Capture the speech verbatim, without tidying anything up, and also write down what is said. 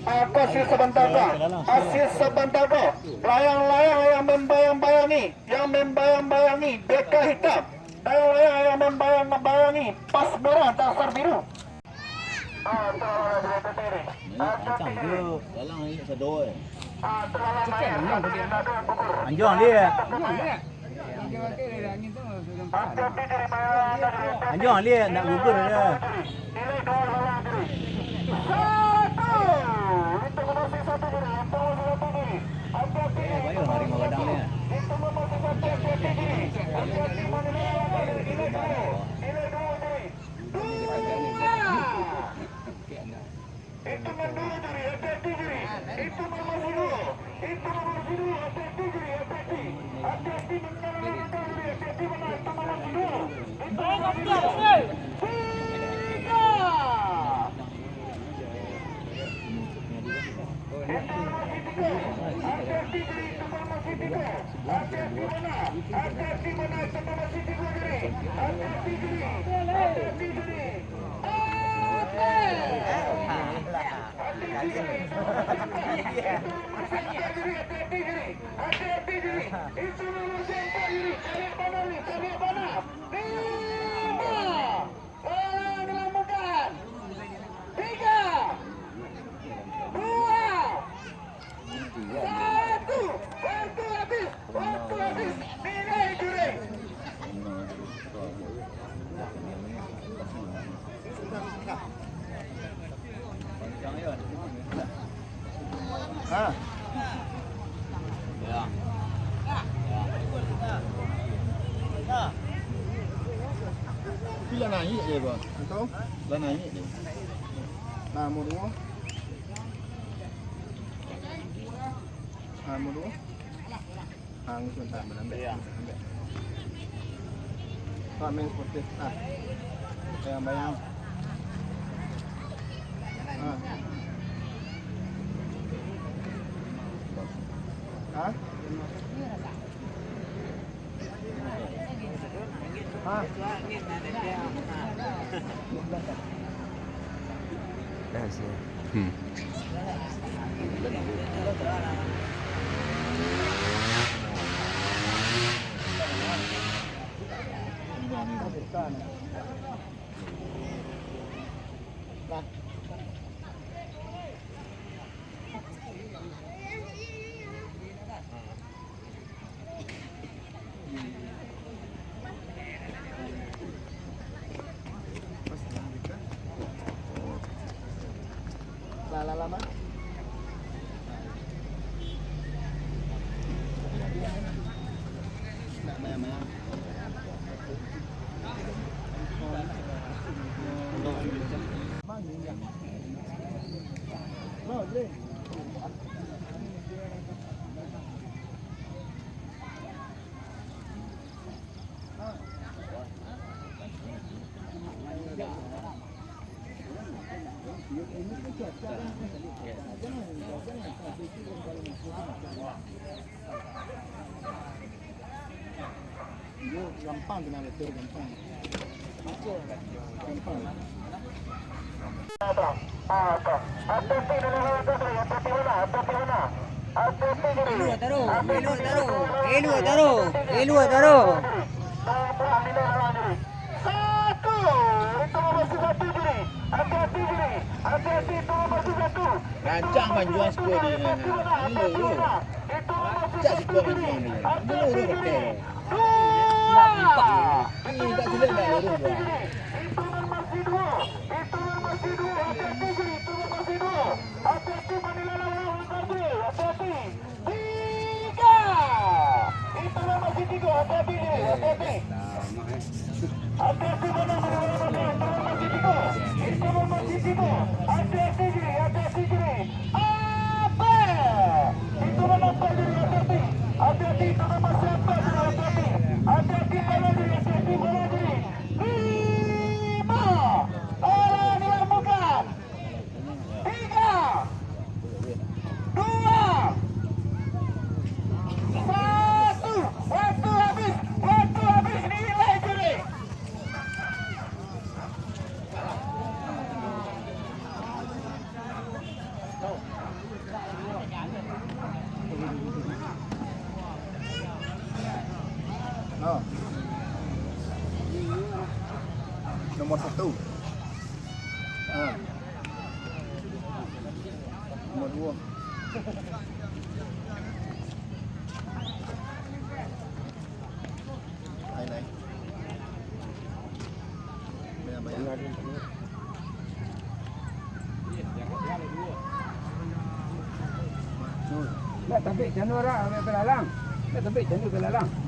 Kasih sebentar, Kak. Kasih sebentar, Kak. Layang-layang yang membayang-bayangi, yang membayang-bayangi, beka hitam. Layang-layang yang membayang-bayangi, pas merah, dasar biru. Ni ancang tu. Dalam ni sado eh. Anjuang dia. Anjuang dia nak gugur dia. Eh, bayu hari magadang dia. Hitungan dua juri, hati-hati juri. Hitungan masih dua. Hitungan masih dua, hati-hati juri, hati-hati. Hati-hati benar, hati-hati juri, hati-hati benar. Hitungan masih dua. Hitungan masih dua. Tiga. Hitungan masih tiga. Hati-hati juri, hitungan masih tiga. Hati-hati benar. Hati-hati benar, hitungan masih tiga juri. Hati-hati juri. Hati-hati juri. Tiga. Dua. Satu. Waktu habis. Waktu habis. Nilai juri. Ha. Tapi lah naik dia, Bang. Betul? Lah naik dia. Nah, nomor dua. Nah, nomor dua. Ah, ngusung tak berambek. Iya. Ambek. Pak main sportif. Ah. Bayang-bayang. Ah. Ah. Ah. Hmm. Iyo, gampang tu nak letter, gampang. Gampang. Elua taruh, elua taruh, elua taruh, elua taruh. Satu, itu nomor satu juri. Hati-hati juri. Hati-hati, itu nomor satu. Rancak manjuang sikua di, nah, nah, nah. Ini dulu. Rancak sikua manjuang di. Ini dulu, dulu, dulu. Dua. Ini tak silap nak lurus, Bang. Itu nomor dua. Itu nomor dua. Hati-hati juri. Itu nomor dua. Hati-hati, Manila lawan Barbie. Hati-hati. Tiga. Itu masih tiga, hati-hati ni, hati-hati. Hati-hati, mana, mana, mana, mana, itu masih tiga. Itu masih tiga. Hati-hati ni, hati-hati ni. Apa? Itu masih empat ni, hati-hati. Hati-hati, itu masih empat ni, hati-hati. Hati-hati, mana ni, hati-hati, mana ni. Lima. Orang yang bukan. Tiga, dua, satu. Waktu habis, waktu habis, nilai juri. Nomor satu. Ah. Nomor dua. Lain, lain. Banyak, banyak. Nak tabik cano rak, ambiak balalang. Nak tabik cano balalang.